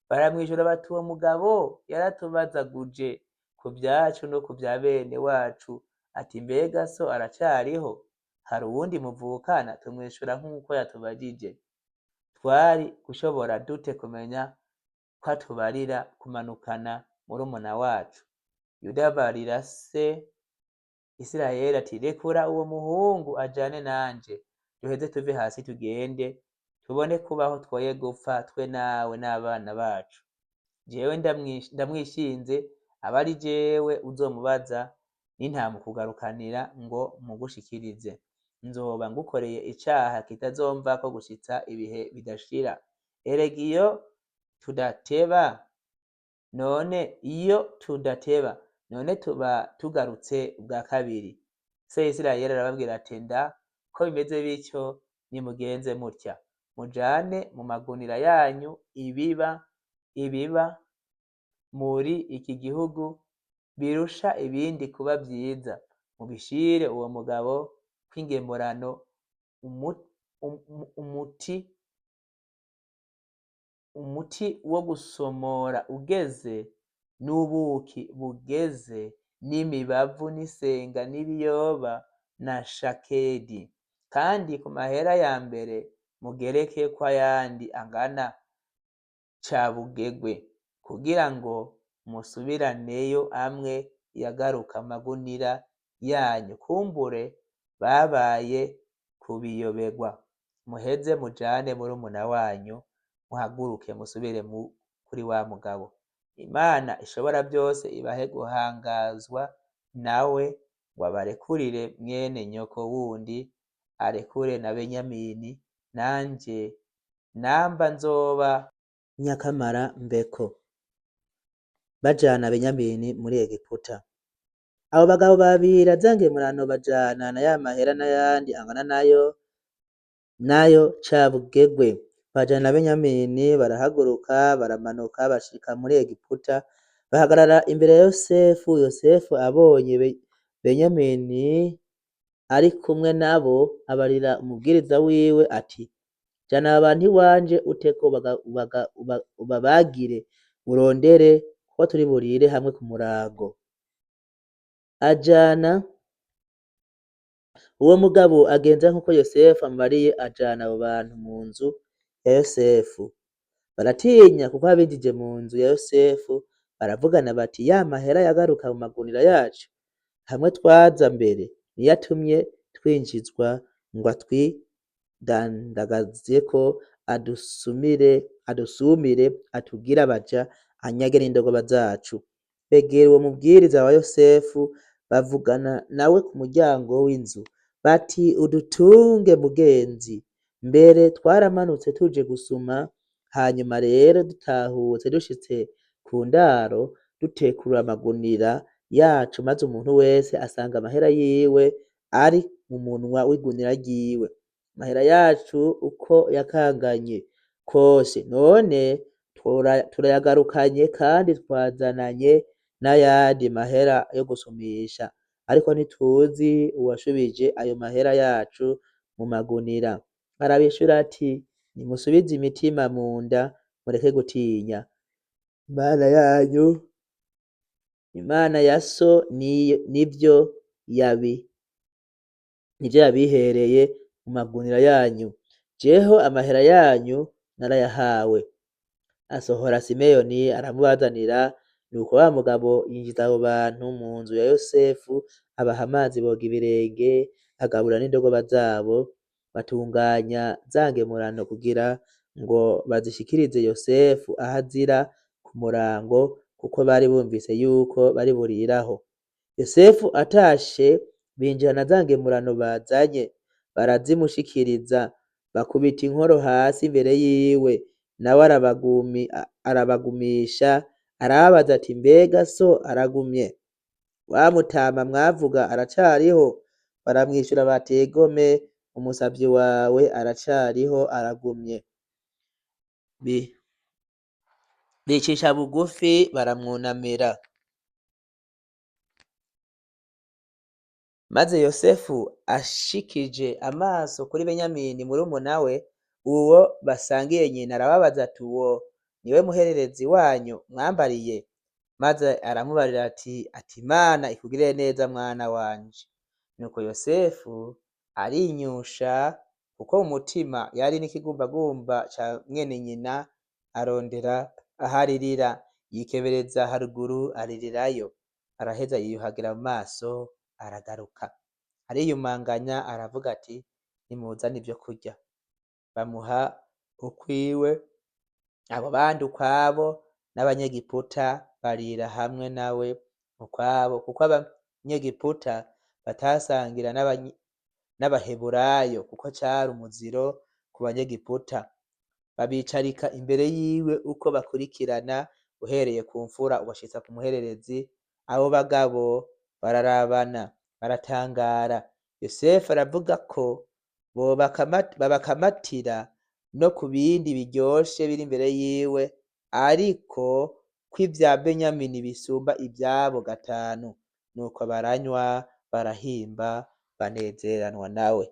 Baramwishura bati: Uwo mugabo yaratubazaguje ku vyacu no ku vya bene wacu, ati: Mbega so aracariho? Hari uwundi muvukana? Tumwishura nk'uko yatubajije. Twari gushobora dute kumenya ko atubarira kumanukana murumuna wacu? Yuda abarira se Isirayeli ati: Rekura uwo muhungu ajane nanje, duheze tuve hasi tugende, tubone kubaho twoye gupfa twe nawe n'abana bacu. Jewe ndamwishinze, abe ari jewe uzomubaza, nintamukugarukanira ngo mugushikirize, nzoba ngukoreye icaha kitazomvako gushitsa ibihe bidashira. Erega iyo tudateba, none iyo tudateba, none tuba tugarutse ubwa kabiri. Se Isirayeli arababwira ati: Nda ko bimeze bityo, nimugenze mutya: mujane mu magunira yanyu ibiba muri iki gihugu birusha ibindi kuba vyiza, mubishire uwo mugabo kw'ingemurano, umuti wo gusomora ugeze, n'ubuki bugeze, n'imibavu n'isenga n'ibiyoba na shakedi, kandi ku mahera ya mbere mugerekeko ayandi angana cabugegwe, kugira ngo musubiraneyo amwe yagaruka mu magunira yanyu, kumbure babaye kubiyoberwa. Muheze mujane murumuna wanyu, muhaguruke musubire kuri wa mugabo. Imana ishobora byose ibahe guhangazwa nawe, ngo abarekurire mwene nyoko wundi, arekure na Benyamini, nanje namba nzoba nyakamara mbeko. Bajana Benyamini muri Egiputa. Abo bagabo babira za ngemurano bajana na ya mahera n'ayandi angana nayo cabugegwe, bajana na Benyamini, barahaguruka baramanuka bashika muri Egiputa, bahagarara imbere ya Yosefu. Yosefu abonye Benyamini ari kumwe nabo, abarira umubwiriza wiwe ati: Jana aba bantu iwanje, uteko ubabagire, urondere ko turi burire hamwe ku murago. Ajana uwo mugabo agenza nk'uko Yosefu amubariye, ajana abo bantu mu nzu ya Yosefu. Baratinya kuko abinjije mu nzu ya Yosefu, baravugana bati: Ya mahera yagaruka mu magunira yacu hamwe twaza mbere, niyo atumye twinjizwa ngo atwidandagazeko, adusumire, atugire abaja, anyage n'indogoba zacu. Begera uwo mubwiriza wa Yosefu, bavugana nawe ku muryango w'inzu bati: Udutunge mugenzi, mbere twaramanutse tuje gusuma, hanyuma rero dutahutse dushitse ku ndaro, dutekurura amagunira yacu, maze umuntu wese asanga amahera yiwe ari mu munwa w'igunira ryiwe, amahera yacu uko yakanganye kose, none turayagarukanye kandi twazananye n'ayandi mahera yo gusumisha, ariko ntituzi uwashubije ayo mahera yacu mu magunira. Arabishura ati: Nimusubize imitima mu nda, mureke gutinya. Imana yanyu, Imana ya so, nivyo yabihereye mu magunira yanyu. Jeho amahera yanyu narayahawe. Asohora Simeyoni aramubazanira. Nuko wa mugabo yinjiza abo bantu mu nzu ya Yosefu, abaha amazi boga ibirenge, agabura n'indogoba zabo. Batunganya za ngemurano kugira ngo bazishikirize Yosefu aho azira ku murango, kuko bari bumvise yuko bari burire aho. Yosefu atashe, binjirana za ngemurano bazanye, barazimushikiriza, bakubita inkoro hasi imbere yiwe. Nawe arabagumisha, arababaza ati: Mbega so aragumye? Wa mutama mwavuga aracariho? Baramwishura bati: Egome, umusavyi wawe aracariho, aragumye. Bicisha bugufi baramwunamira. Maze Yosefu ashikije amaso kuri Benyamini murumuna we, uwo basangiye nyina, arababaza ati: Uwo niwe muhererezi wanyu mwambariye? Maze aramubarira ati: Imana ikugirire neza mwana wanje. Nuko Yosefu arinyusha, kuko mu mutima yari n'ikigumbagumba ca mwene nyina, arondera aho aririra, yikebereza haruguru aririrayo. Araheza yiyuhagira mu maso, aragaruka, ariyumanganya, aravuga ati: Nimuzane ivyo kurya. Bamuha ukwiwe, abo bandi ukwabo, n'Abanyegiputa barira hamwe nawe ukwabo, kuko Abanyegiputa batasangira n'Abaheburayo, kuko cari umuziro ku Banyegiputa. Babicarika imbere yiwe uko bakurikirana, uhereye ku mfura ugashitsa ku muhererezi. Abo bagabo bararabana, baratangara. Yosefu aravuga ko babakamatira no ku bindi biryoshe biri imbere yiwe, ariko ko ivya Benyamini bisumba ivyabo gatanu. Nuko baranywa, barahimba, banezeranwa nawe.